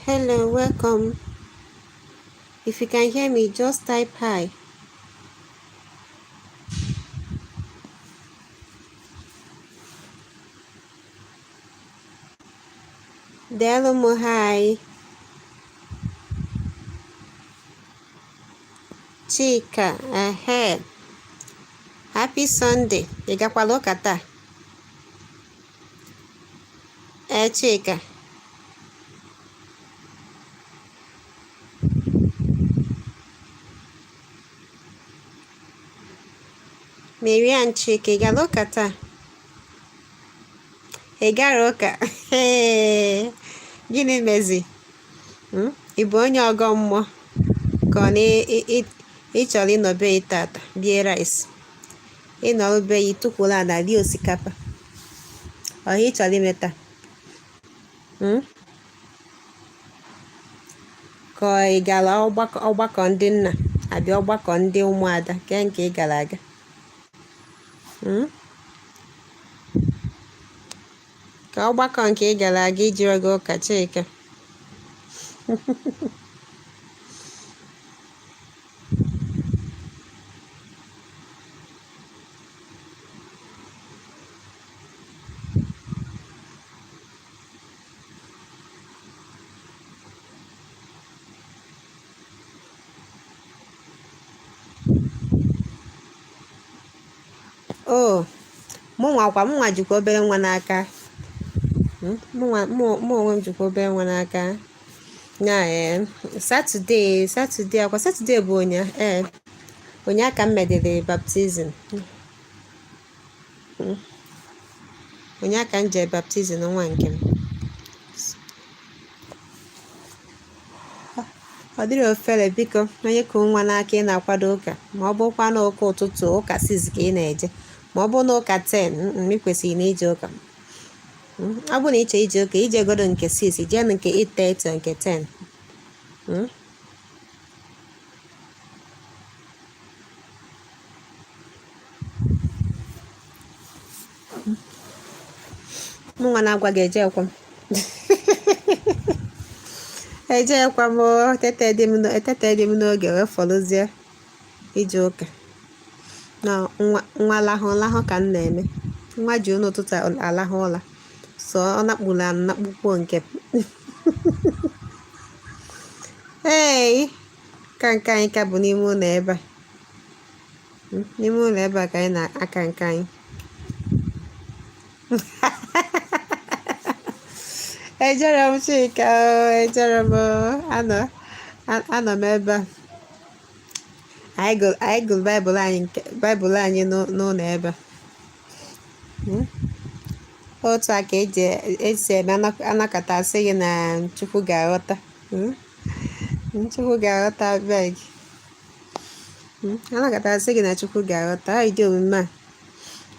Hello, welcome. If you can hear me, just type hi. Daalụ m hi. Chika, ehe. Happy Sunday. Ị gakwala ụka taa? Ee, Chika. Marian Chika, ị gara ụka taa? Ị gara ụka? Ee, gịnị mezi? Ị bụ onye ọgọ mmụọ ka ọ na ị chọrọ ịnọ be gị tata rie rice? Ị nọrọ be gị tukwuru ala rie osikapa. Ọ ihe ị chọrọ ime taa? Ka ị gara ọgbakọ ndị nna abịa ọgbakọ ndị ụmụada ke nke ị gara aga? Ka ọgbakọ nke ị gara aga ijiri gị ụka, Chika? O mụnwa kwa, mụnwa jikwa obere nwa n'aka. Mụnwa mụ onwe m jikwa obere nwa n'aka na ee Saturday, Saturday akwa Saturday bụ ụnya, ee ụnya ka m medere baptism. Ụnya ka m jee baptism nwa nke m. Ọ dịrị ofere, biko, onye ku nwa n'aka ị na-akwado ụka, ma ọ bụrụkwa na ụka ụtụtụ, ụka 6 ka ị na-eje, ma ọ bụrụ na ụka 10, ị kwesịrị na ije ụka. Ọ bụrụ na ị chọọ ije ụka, ije godo nke 6, jee nke 8:30, nke 10. Mụnwa na-agwa gị ejekwa m, ejekwa m. Etete dị m n'oge wee fọrọzie ije ụka na nwa lahụ lahụ ka m na-eme. Nwa ji n'ụtụtụ alahụ ụla, so ọ nakpuru anakpukwuo nke m. Ee, ka nke anyị ka bụ n'ime ụlọ ebe a, n'ime ụlọ ebe a ka anyị na-aka nke anyị. Ejere m, Chika, ejere m. Anọ m ebe a. Anyị gụrụ baịbụl anyị, nke baịbụl anyị n'ụlọ ebe a. Otu a ka eji esi eme anakọta asị gị na Chukwu ga-aghọta. Chukwu ga-aghọta abeg. Anakọta asị gị na Chukwu ga-aghọta anyị dị omume a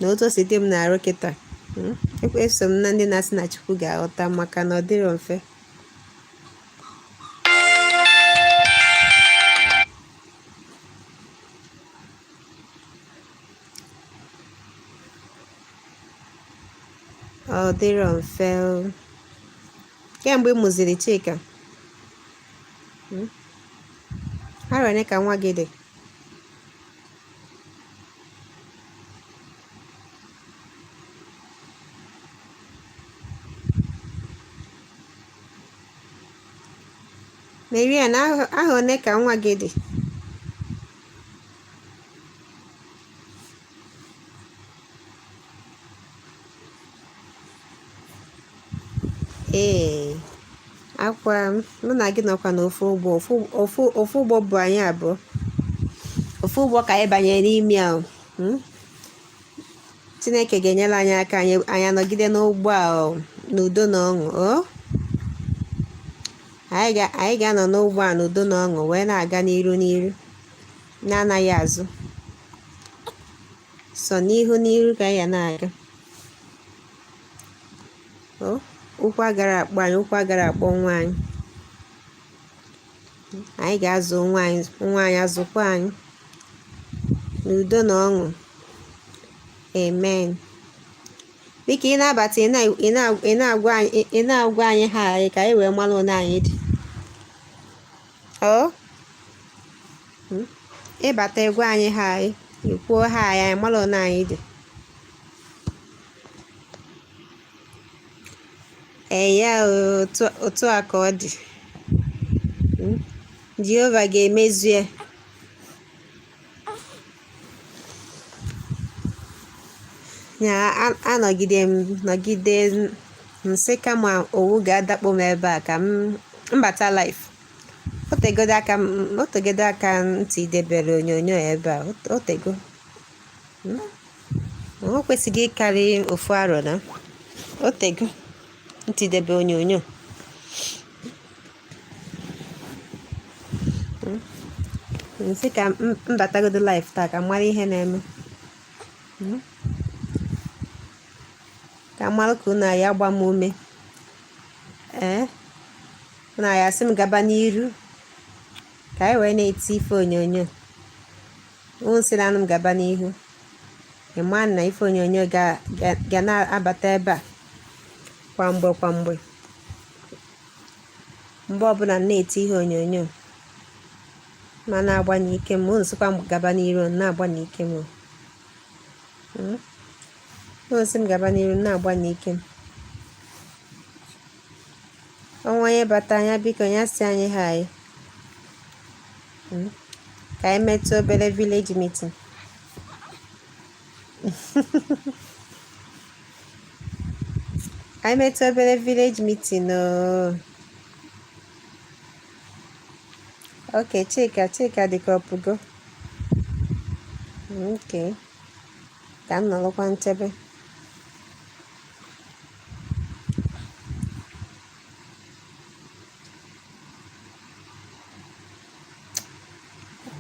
na otu o si dị m na-arụ kịta. Eso m na ndị na-asị na Chukwu ga-aghọta, maka na ọ dịrọ mfe. Ọ dịrọ mfe o. Kemgbe ị mụziri Chika, Arọ ole ka nwa gị dị? Marian, ahọ ole ka nwa gị dị? Ee, akwa mụ na gị nọkwa n'ofu ụgbọ, ofu ụgbọ bụ anyị abụọ, ofu ụgbọ ka anyị banyere n'ime ahụ. Chineke ga-enyere anyị aka anyị anọgide n'ụgbọ a n'udo na ọṅụ. O anyị ga-anọ n'ụgbọ a n'udo na ọṅụ wee na-aga n'iru n'iru, na-anaghị azụ, sọ n'ihu n'iru ka anyị ga na-aga. O ụkwụ agara akpọ anyị, ụkwụ agara akpọ nwa anyị. Anyị ga-azụ nwa anyị, nwa anyị azụkwa anyị n'udo na ọṅụ. Amen. Biko, ị na-abata, ị na-agwa anyị ha anyị ka anyị wee mara one anyị dị. O ị bata ị gwa anyị hi, i kwuo hi, anyị mara one anyị dị. Eya, otu a ka ọ dị. Jehova ga-emezu ya. Ya anọgide m nọgide m sị kama owu ga-adakpo m ebe a ka m bata live. O tegodo aka m tidebere onyonyo ebe a, o tego. O kwesịghị ịkarị ofu arọ na o tego m tidebe onyonyo. M sị ka m batagodo live taa ka m mara ihe na-eme, ka m mara ka unu ya agba m ume, ee, unu ya asị m gaba n'iru ka anyị wee na-eti ife onyonyo. Unu sị na anụ m gaba n'ihu, ị ma na ife onyonyo ga na-abata ebe a kwa mgbe kwa mgbe, mgbe ọbụla m na-eti ihe onyonyo ma na-agba n'ike m. Unu sịkwa m gaba n'iru, m na-agba n'ike m. Unu sị m gaba n'iru, m na-agba n'ike m. O nwee onye bata anya, biko ya sị anyị hi, ka anyị metụ obere village meeting. Anyị metụ obere village meeting ooo. Okay, Chika, Chika dịka ọ pụgo. Okay, ka m nọrọkwa nchebe.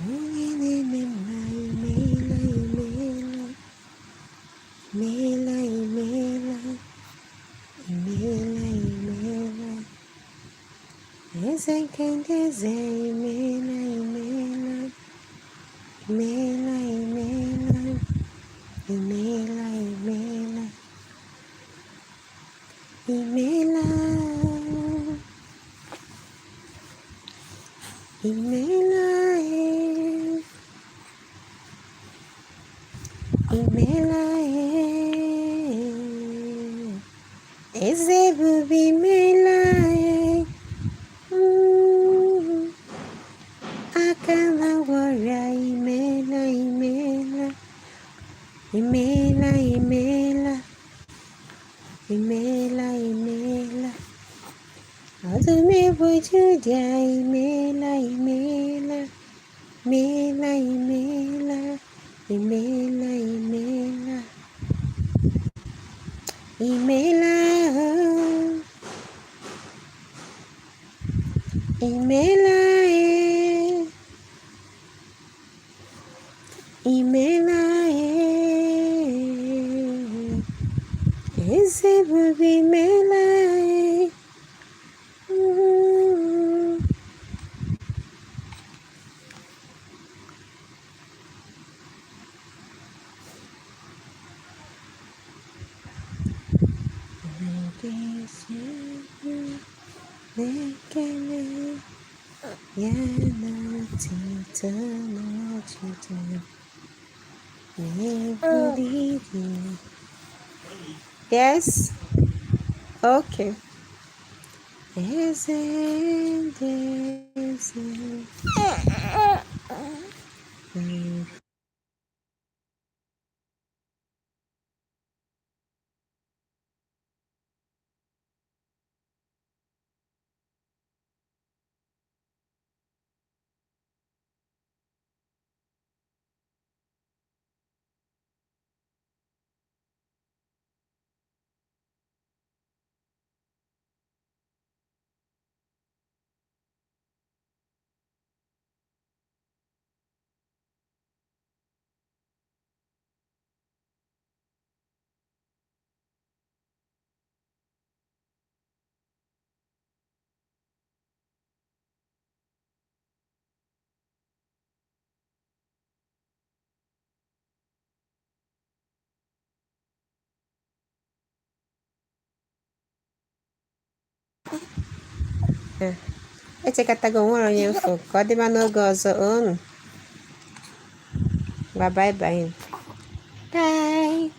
Onye na-eme mma, imeela, imeela, imeela, imeela, imeela, imeela. Eze nke ndị eze, imeela, imeela, imeela, imeela, imeela, imeela, imeela, imeela, ee, imeela, ee, eze ebube, imeela, ee, aka na-agwọ ọrịa, imeela, imeela, imeela, imeela, imeela, imeela. Ọdụm ebo Juda, imeela, imeela, imeela, imeela, imeela, imeela, imeela, imeela, ee, imeela, ee, eze ebube, imeela, ee. Ekele ya na otito na ọchịchị na-ebuli gị. Yes. Okay. Eze ndị eze. Echekatago nwere onye mfụ ka ọ dịba n'oge ọzọ onu. Ngwa, bye bye. Bye.